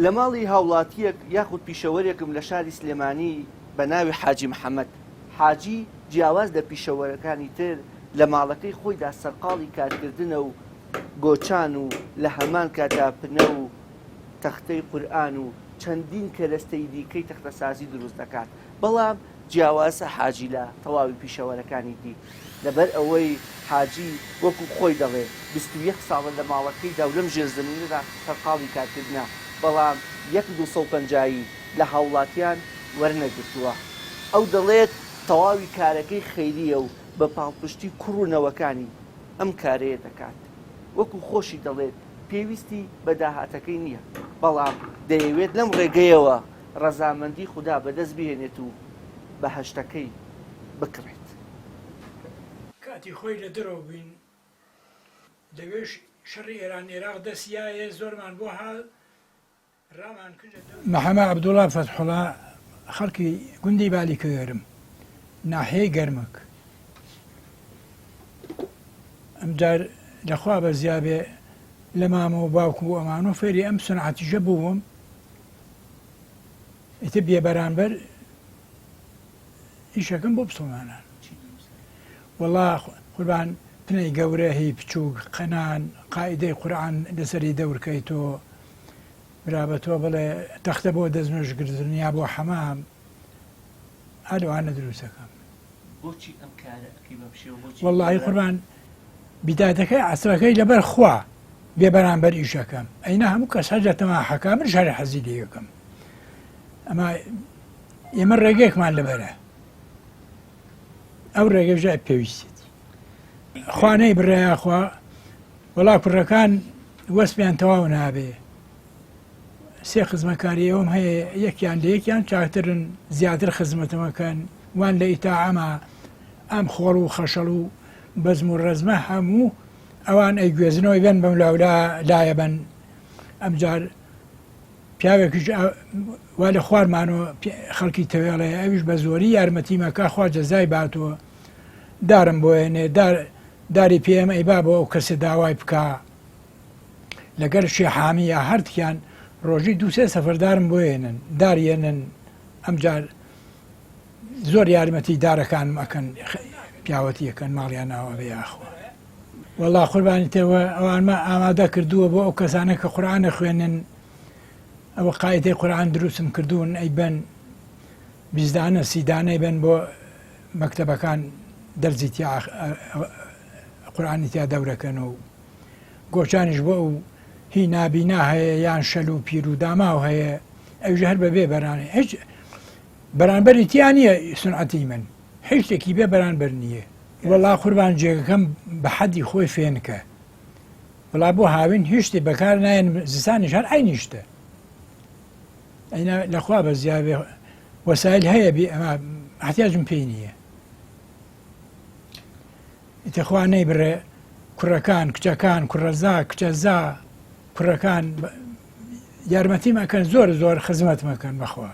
لە ماڵی هاوڵاتییەک یاخود پیشەوەرێکم لە شاری سلێمانی بە ناوی حاجی محەمەد. حاجی جیاواز لە پیشەوەرەکانی تر لە ماڵەکەی خۆیدا سەرقاڵی کارکردنە و گۆچان و لە هەمان کاتا پنە و تەختەی قورئان و چەندین کەرەستەی دیکەی تەختەسازی دروست دەکات، بەڵام جیاوازە حاجی لە تەواوی پیشەوەرەکانی دی، لەبەر ئەوەی حاجی وەکو خۆی دەڵێ 21 ساڵە لە ماڵەکەیدا و لەم ژێرزەمینەدا سەرقاڵی کارکردنە، بەڵام یەک 250 ی لە هاوڵاتیان وەرنەگرتووە. ئەو دەڵێت تەواوی کارەکەی خەیرییە و بە پاڵپشتی کوڕ و نەوەکانی ئەم کارەیە دەکات. وەکو خۆشی دەڵێت پێویستی بە داهاتەکەی نییە، بەڵام دەیەوێت لەم ڕێگەیەوە ڕەزامەندی خودا بەدەست بهێنێت و بەهەشتەکەی بکڕێت. کاتی خۆی لە دەرەوە بووین لەوێش شەڕی ئێران ئێراق دەسیایە زۆرمان بۆ هات ڕامان کرد لە دەور. محەمە عەبدوڵا فەتحوڵا خەڵکی گوندی بالیکەوێرم ناحیەی گەرمک ئەمجار لەخوا بەزیابێ لە مامە و باوکم و ئەمانۆ فێری ئەم سنعەتیشە بووم ئیتر بێبەرامبەر ئیشەکەم بۆ بسڵمانان وەڵا قوربان پنەی گەورە هی بچووک قەنان قائیدەی قورئان لەسەری دەورکەی تۆ برا بە تۆ بڵێ تەختە بۆ دەستنوێژکردن یا بۆ حەمام ئەلوانە دروستەکەم بۆچی ئەم کارە ئەکەی بەم شێوە بۆچی وەڵی قوربان بیداتەکەی عەسرەکەی لەبەر خوا بێ بەرامبەر ئیشەکەم ئەینا هەموو کەس هەر لە تەماحەکە من شارە حەزی لێ یەکەم ئەما ئێمە ڕێگەیەکمان لەبەرە ئەو ڕێگەژە پێویستێتی خوانەی بڕێ خوا وەڵا کوڕەکان وەسپیان تەواو نابێ سێ خزمەکاری ئەوم هەیە یەکیان لە یەکیان چاکترن زیاتر خزمەتەمەکەن وان لە ئیتاعەما ئەم خۆڵ و خەشەڵ و بەزم و ڕەزمە هەموو ئەوان ئەیگوێزنەوەی بێن بەم لاولا لایە بن ئەمجار پیاوێکیش وا لە خوارمانەوە خەڵکی تەوێڵێ ئەویش بە زۆری یارمەتی مەکا خوا جەزای باتەوە دارم بۆ ێنێ دار داری پێم ئەیبا بۆ ئەو کەسە داوای بکا لەگەر شێحامی یا هەردکیان ڕۆژی دووسێ سەفەردارم بۆ ێنن دار یەنن ئەمجار زۆر یارمەتی دارەکانم ئەکەن پیاوەتی ئەکەن ماڵیان ئاوا بێ یاخوا. وەڵا قوربانی تەوە ئەوانمە ئامادە کردووە بۆ ئەو کەسانە کە قورئان ئەخوێنن ئەوە قاعدەی قورئان دروستم کردوون ئەیبەن 20 دانە سی دانەی بن بۆ مەکتەبەکان دەرزی تیا قورئانی تیا دەورەکەن و گۆچانیش بۆ ئەو هی نابینا هەیە یان شەل و پیر و داماو هەیە ئەویش هەر بەبێ بەرانێ هیچ بەرانبەری تیا نییە سنعەتی من هیچ شتێکی بێ بەرانبەر نییە. وەڵا قوربان جێگەکەم بە حەدی خۆی فێنکە وەڵا بۆ هاوین هیچ شتێ بەکار نایەنم زستانیش هەر عەینی شتە ئەینا لەخوا بە زیاێ وەسایل هەیە بی ئەما احتیاجم پێی نییە ئیتەخوا نەیبڕێ کوڕەکان کچەکان کوڕەزا کچەزا کوڕەکان یارمەتیم ئەکەن زۆر زۆر خزمەتم ئەکەن بەخوا.